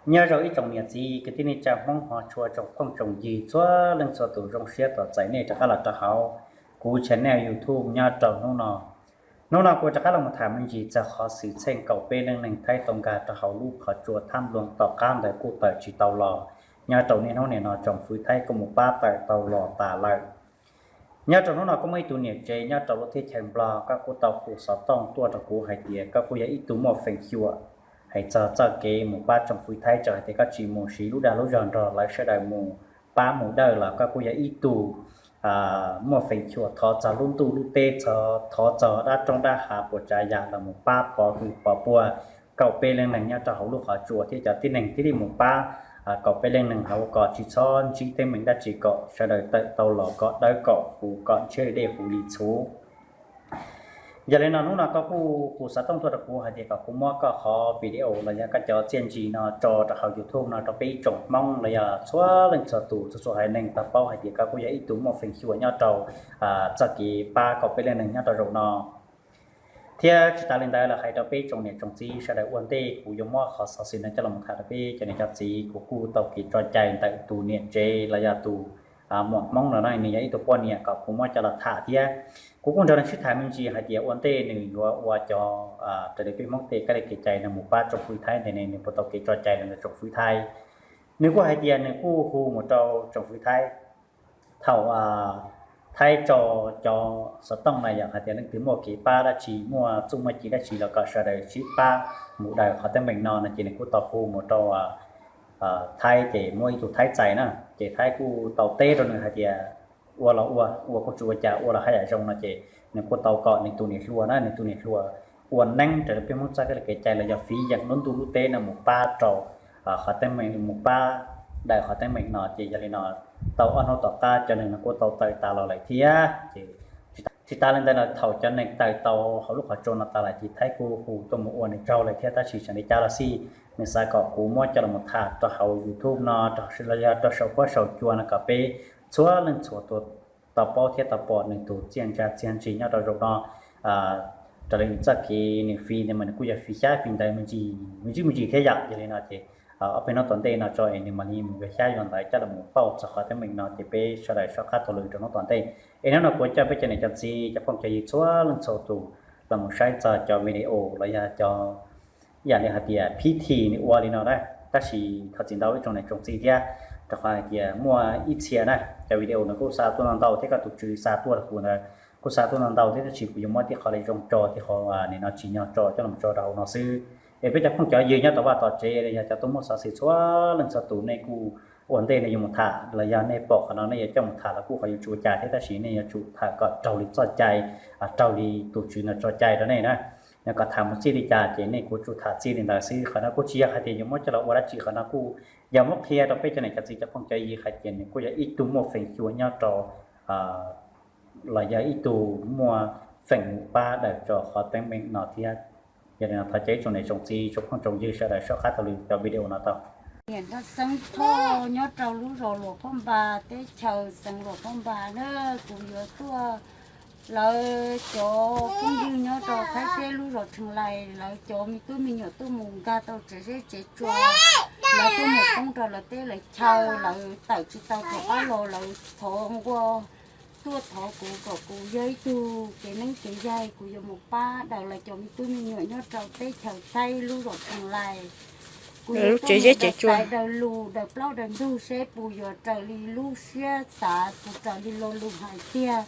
Nyob zoo ib tsoom niam txiv kwv tij neej tsa Hmoob hmov tshua, tsoom phooj tsoom ywg txhua leej txhua tus, zoo siab tos txais nej rov qab los rau hauv kuv channel YouTube nyob rau hnub no. Hnub no kuv rov qab los tham me ntsis txog qhov xwm txheej kaum peb leej neeg Thaib tau nkag rau hauv lub qhov tsua Thab Npluas tom qab ntawd kuj tawm tsis tau los. Nyob rau niaj hnub nim no tsoom fwv Thaib kuj mus pab tawm tau los tas lawm. Nyob rau hnub no kuj muaj ib tug niam tsev nyob rau lub teb chaws Nplog, koj kuj tau hu xov tooj tuaj rau kuv hais tias koj kuj yog ib tug muaj feem xyuam hais txog txoj kev mus pab tsoom fwv Thaib, txawm hais tias koj tsis mus siv lub dag lub zog nrog lawv sawv daws mus pab mus dawj los koj kuj yog ib tug muaj feem xyuam thov txog lub ntuj lub teb, thov txog dab roog dab hav puas tsav yam los mus pab pov hwm pov puag kaum peb leej neeg nyob rau hauv lub qhov tsua thiab cov tib neeg thiaj li mus pab kaum peb leej neeg hauv kom tsis txhob ntsib teeb meem dab tsi, kom sawv daws tawm tau los kom dawb kom huv, kom ntshiab li dej huv li txhuv. Yog li no hnub no koj kuj hu xov tooj tuaj rau kuv hais tias kom kuv muab koj qhov video los yog koj cov txiaj ntsig no tso rau hauv YouTube no rau peb ib tsoom Hmoob los yog txhua leej txhua tus, txhua txhua haiv neeg tau paub hais tias koj kuj yog ib tug muaj feem xyuam nyob rau txoj kev pab kaum peb leej neeg nyob rau zaum no. Thiab tsis tas li ntawd los hais rau peb tsoom niam tsoom txiv sawv daws, ua ntej kuv yuav muab qhov xov xwm no coj los tham rau peb cov niam cov txiv, kuv kuj tau kev tso cai ntawm tus niam tsev los yog tus muam Hmoob no na, nws yog ib tug poj niam kom kuv muab coj los tham thiab. Kuv kuj nrog nws sib tham me ntsis hais tias ua ntej nws yuav ua cov raws li peb Hmoob tej kab li kev cai no mus pab tsoom fwv Thaib ntawd ne, nws puas tau kev tso cai los ntawm tsoom fwv Thaib. Nws kuj hais tias nws kuj hu mus rau tsoom fwv Thaib. Thaum Thaib tso cov xov tooj na yog hais tias leej twg muaj kev pab dab tsi, muaj txuj muaj ci dab tsi los kom sawv daws sib pab mus daws qhov teeb meem no no ces nws kuj tau hu mus rau Thaib, ces muaj ib tug Thaib txais na, ces Thaib kuj tau teb rau nws hais tias ua los ua, ua kuj tsis ua cas, ua los haj yam zoo no ces nws kuj tau kom nws tus niam hluas na, nws tus niam hluas ua neeb raws li peb Hmoob txoj kab li kev cai los yog fiv yeem lub ntuj lub teb no mus pab rau qhov teeb meem, mus pab daws qhov teeb meem no. Ces yog li no tau ob hnub tom qab cov neeg no kuj tau tawm tas los lawm thiab. Ces tsis tas li ntawd los thaum cov neeg tawm tau hauv lub qhov tsua no tas lawm ces Thaib kuj hu tuaj mus ua nws tsaug lawm thiab, tab sis tseem li cas los xij nws xav kom kuv muab coj los tham rau hauv YouTube no rau, los yog rau saum huab saum cua no kom peb txhua leej txhua tus tau paub thiab tau pom nws tus txiaj ntsig txiaj ntsig nyob rau zaum no. Raws li nws txoj kev nws fiv ntawd mas nws kuj yog fiv xyab fiv ntawv me ntsis me ntsis thiab yom. Yog li no ces ob peb hnub tom ntej no tso es nws mam li mus yuav xyab yuav ntawv coj los mus pauj txog qhov teeb meem no ces peb sawv daws soj qab taug lw rau hnub tom ntej. Es hnub no kuv coj peb cov niam cov txiv cov phooj cov ywg txhua leej txhua tus los mus saib txog cov video los yog cov yam li hais tias phib thi nws ua li no na. Tab sis thov txim ntau ib tsoom niam tsoom txiv thiab, rau qhov hais tias muaj ib txhia na cov video nws kuj xa tuaj ntau ntau thiab koj tus tswv xa tuaj rau kuv ntawd kuj xa tuaj ntau ntau thiab, tab sis kuv yuav muab tib qho li zoo tso, tib qho nim no tsis nyog tso coj los tso rau hauv no xwb. Es peb cov phooj cov ywg nyob tom vaj tom tsev los yog cov tuaj muab xov xwm txhua leej txhua tus nej kuj ua ntej nej yuav mus tham los yog nej pom qhov no nej yuav coj mus tham los kuj qhov yuav tsis ua cas thiab, tab sis nej yuav tsum tham kom raug li txoj cai, raug li tus tswv no tso cai rau nej na. Yog kom tham mus txij li cas ces nej kuj tsum tham txij li ntawd xwb. Qhov no kuj tsis yog hais tias yuav muab coj los ua dab tsi, qhov no kuj yog muab qhia rau peb cov niam cov txiv cov phooj cov ywg hais tias nws kuj yog ib tug muaj feem xyuam nyob rau los yog ib tug muaj feem mus pab daws rau qhov teeb meem no thiab. Yog li no thov caw ib tsoom niam tsoom txiv tsoom phooj tsoom ywg sawv daws soj qab taug lw cov video no tau. Niam Nraj Xeeb Thoj nyob rau lub zos Luam Phaj Npas, teb chaws xeev Luam Phaj Npas na. Kuv yuav tuaj, lawv cov phooj ywg nyob rau Thaib teb lub zos Tsheej Lais, lawv cov me tub me nyuam tuaj mus nkag tau tsev zeb tsev tsua, lawv tuaj mus poob rau lawv teb lawv chaw, lawv tawm tsis tau rov qab los, lawv thov nqua tuaj thov kuv kom kuv yog ib tug kev neeb kev yaig, kuv yuav mus pab daws lawv cov me tub me nyuam nyob rau teb chaws Thaib lub zos Tsheej Lais. Kuv yuav tuaj mus daws xaiv daws lus daws plaub daws ntug seb puas yuav raws li lub siab xav, puas raws li lo lus hais tiag.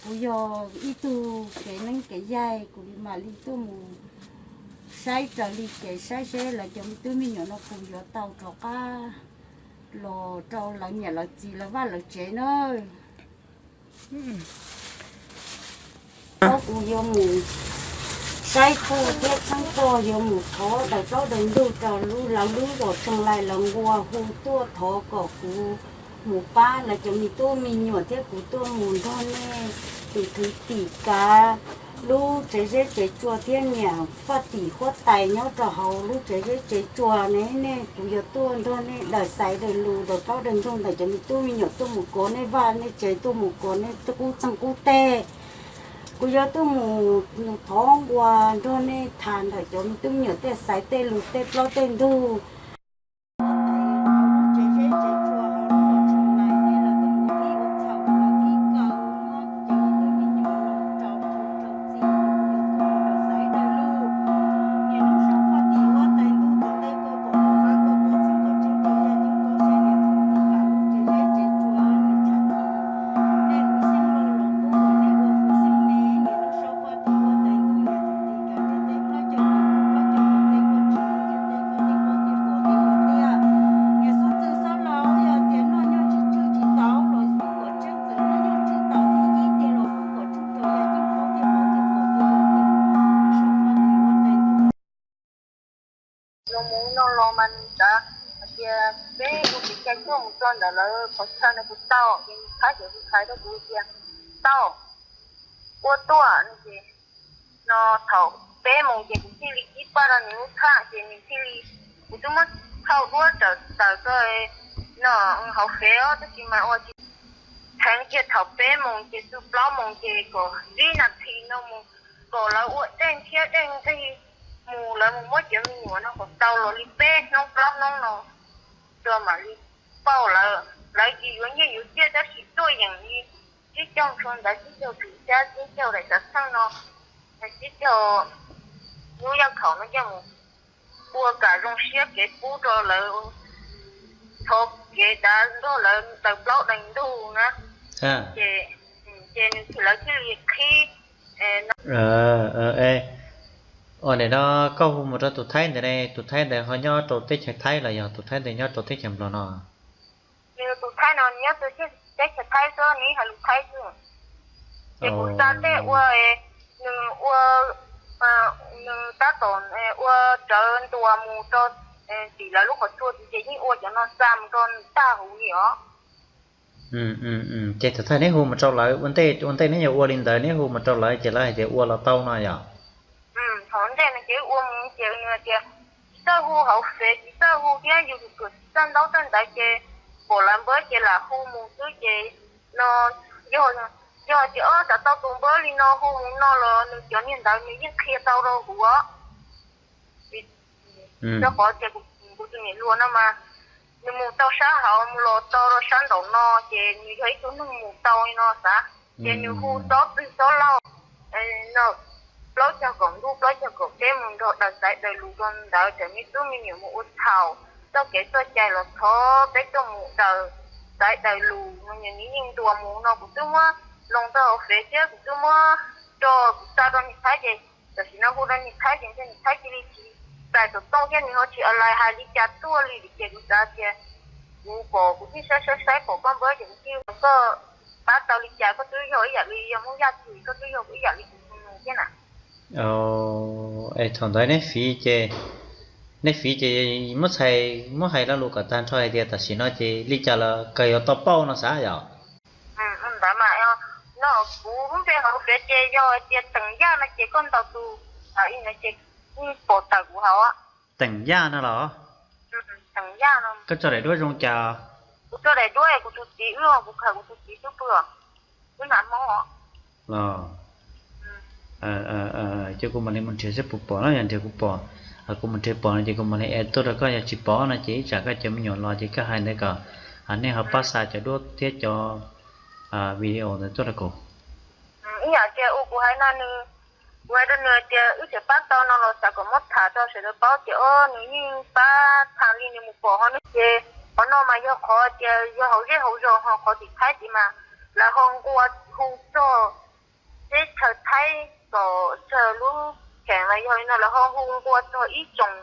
Kuv yog ib tug kev neeb kev yaig, kuv mam li tuaj mus saib raws li kev saib seb lawv cov me tub me nyuam no puas yuav tau rov qab los rau lawv niam lawv txiv lawv vaj lawv tsev na. Kuv yuav mus saib puag thiab txheeb puag, yuav mus thov daws plaub daws ntug rau lawv lub zos Tsheej Lais, lawv nqua hu tuaj thov kom kuv mus pab lawv cov me tub me nyuam thiab kuv tuaj mus nrog nej tus thwv tim kav lub tsev zeb tsev tsua thiab niam faj tim huab tais nyob rau hauv lub tsev zeb tsev tsua ne. Nej, kuv yuav tuaj nrog nej daws xaiv daws lus daws plaub daws ntug ntawm cov me tub me nyuam tuaj mus kov nej vaj nej tsev, tuaj mus kov nej qub txeeg qub teg. Kuv yuav tuaj mus thov nqua nrog nej tham ntawm cov me tub me nyuam tej xaiv tej lus tej plaub tej ntug. Los mus no los mas nws xav hais tias peb ua kev cai tuaj mus txog ntawm lawv qhov chaw no puas tau, ces nws thaib ces nws hais rau kuv tias tau, ua tuaj no ces no thaum peb moos ces kuv thiaj li kib paj rau nws lub thaj ces nws thiaj li, kuv twb muab thauj duab raws taws rau no hauv fev os, tab sis mas ua tsis theev kiag thaum peb moos ces txog plaub moos ces kom vib nas this no mus kom lawv ua dej thiab dej nqig mus, lawv mus muab cov me nyuam no kom tau los li peb hnub plaub hnub no tso mam li pauj lawv. Lawv ces yuav nyiaj yuav txiaj tab sis tuaj yeem li tsib caug sau ntawv, tsib caug tswm xyab, tsib caug daim xav txheej no, tsib caug lub yaj khaum no coj mus ua kam zoo siab kev pub rau lawv, thov kev dav nrog lawv daws plaub daws ntug na. Ces, ces nws lawv thiaj li qhib. Ua nim no koj hu mus rau tus thaib ntawd ne, tus thaib ntawd ho nyob rau teb chaws Thaib los yog tus thaib ntawd nyob rau teb chaws Nplog no? Nws tus thaib no nyob rau teb chaws Thaib xwb, nws hais lus Thaib xwb. Ces kuv xa tej ua, nws ua, nws tab tom ua rawv ntuas mus rau tim lawv lub qhov tsua tid ces yeej ua cov no xa mus rau nws tag huv li os. Ces thaum thawj neb hu mus rau lawv ua ntej, ua ntej neb yuav ua li ntawd neb hu mus rau lawv ces lawv hais tias ua los tau no yom? Thaum ntej no ces ua mus ces nws tias tsis txawj hu hauv fev, tsis txawj hu thiab yus tus kawm tsis txawj ntaub txawj ntawv ces pom lawv npawb ces lam hu mus xwb ces no, yog, yog tias ob xav tau tus npawb li no hu mus no los nws cov niag ntawd nws yeej qhia tau rau kuv os. Rau qhov tias kuv tus niam hluas no mas nws mus tau sab hauv mus los tau rau sab nraum no ces nws yog ib tug neeg mus tau li no xav. Ces nws hu xob txwg xob laug no plaub caug kaum ntuj plaub caug kaum peb mus nrog daws xaiv daws lus rau ntawd ces me tub me nyuam mus ua txhaum txoj kev txoj cai los thov peb tuaj mus daws xaiv daws lus no, nws yeej ntuas mus no kuv twb muab loo rau hauv fev thiab kuv twb muab rau kuv xa rau niam Thaib ces tam sim no hu rau niam Thaib ces niam Thaib cia li tsis txais xov tooj thiab nws ho tsis online hais li cas tuaj li ces kuv xav tias kuv pom kuv thiaj saib saib saib pom koj npawb ces kuv thiaj, koj pab tau li cas koj twb yog ib yam li yog Hmoob Yaj Twm, koj twb yog kuv ib yam li kuv tus nus thiab na. Es thaum ntawd neb fiv ces, neb fiv ces muab txhais muab hais lo lus kom tag nrho hais tias tam sim no ces li cas los kawg yuav tau pauj no xav yom? Ntawd mas no kuv lub npe hauv fev ces yog tias Teem Yaj no ces koj ntaus tus i no ces yeej pom tawm kuv hauv. Teem Yaj no los? Teem Yaj no. Koj tso daim duab zoo cas? Kuv tso daim duab kuv tus txiv wb, kuv khaws kuv tus txiv xub pwg, wb hnav Hmoob os. Los, ces kuv mam li mus nrhiav seb puas pom na, yog nrhiav kuv pom, kuv mus nrhiav pom no ces kuv mam li add tuaj rau koj, yog tsis pom no ces ib tsam koj cov me nyuam los ces koj hais ntawd kom nej ho pab xa cov duab thiab cov video ntawd tuaj rau kuv. Ib yam tias ua kuv hais no nws, kuv hais rau nws tias wb tseem pab tau no los xav kom muab tham rau sawv daws paub tias o nws yeej pab tham li nws mus pom ho nws ces qhov no mas yog qhov tias yog hauv zej hauv zos ho qhov tim Thaib tid mas lawv ho nqua hu txog teb chaws Thaib kom tsawg lub cheem los yog li no lawv ho hu nqua txog ib tsoom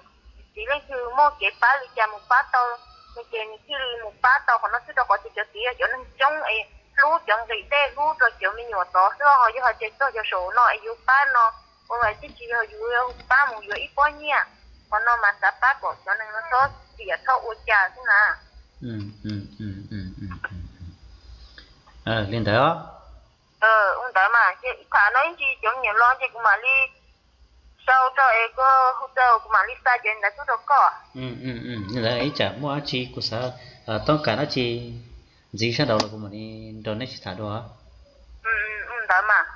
txiv leej twg muaj kev pab li cas mus pab tau no ces nws thiaj li mus pab tau qhov no xwb, rau qhov tias cov txiv yog cov neeg coob es hlub cov nqis dej hlub rau cov me nyuam tod xwb, ho yog hais tias txog cov saum no es yuav pab no ua vas tib tsis yog yuav pab mus yuav ib pob nyiaj, qhov no mas xav pab kom cov neeg no txhob tiam txhob ua cas xwb na. Li ntawd. Ua ntawd mas ces ib tham no ib ntsis cov me nyuam los ces kuv mam li sau rau es koj hu tau kuv mam li xa cov ntawd tuaj rau koj. Li ntawd ib tsam muaj dab tsi kuv xav toob kas dab tsi ntxiv sab nraud los kuv mam li nrog neb sib tham dua. Ua ntawd mas.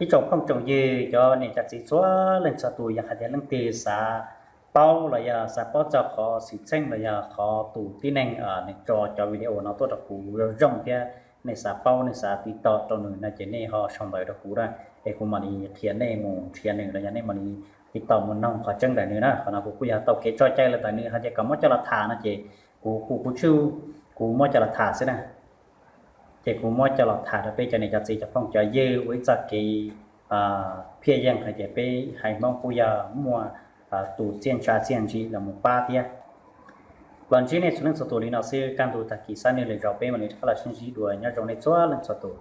Ib tsoom phooj tsoom ywg cov niam cov txiv txhua leej txhua tus, yog hais tias leej twg xav paub los yog xav paub txog qhov xwm txheej los yog qhov tus tib neeg nws tso cov video no tuaj rau kuv zoo zoo thiab nej xav paub nej xav tiv tauj rau nws no ces nej ho sau ntawv rau kuv na, es kuv mam li qhia nej mus nrhiav nws los yog nej mam li tiv tauj mus noog qhov tseeb ntawm nws na. Qhov no kuv kuj yog tau kev tso cai los ntawm nws hais tias kom muab coj los tham no ces kuv kuj kuv tswj kuv muab coj los tham xwb na. Ces kuv muab coj los tham rau peb cov niam cov txiv cov phooj cov ywg ua ib txoj kev phiaj yeej hais tias peb haiv Hmoob kuj yog muaj tus txiaj ntsha txiaj ntsig los mus pab thiab. Los ntsib nej txhua leej txhua tus li no xwb, kaj ntug tag kis xab nwj lwm zaus peb mam li rov qab los sib ntsib dua, nyob zoo nej txhua leej txhua tus.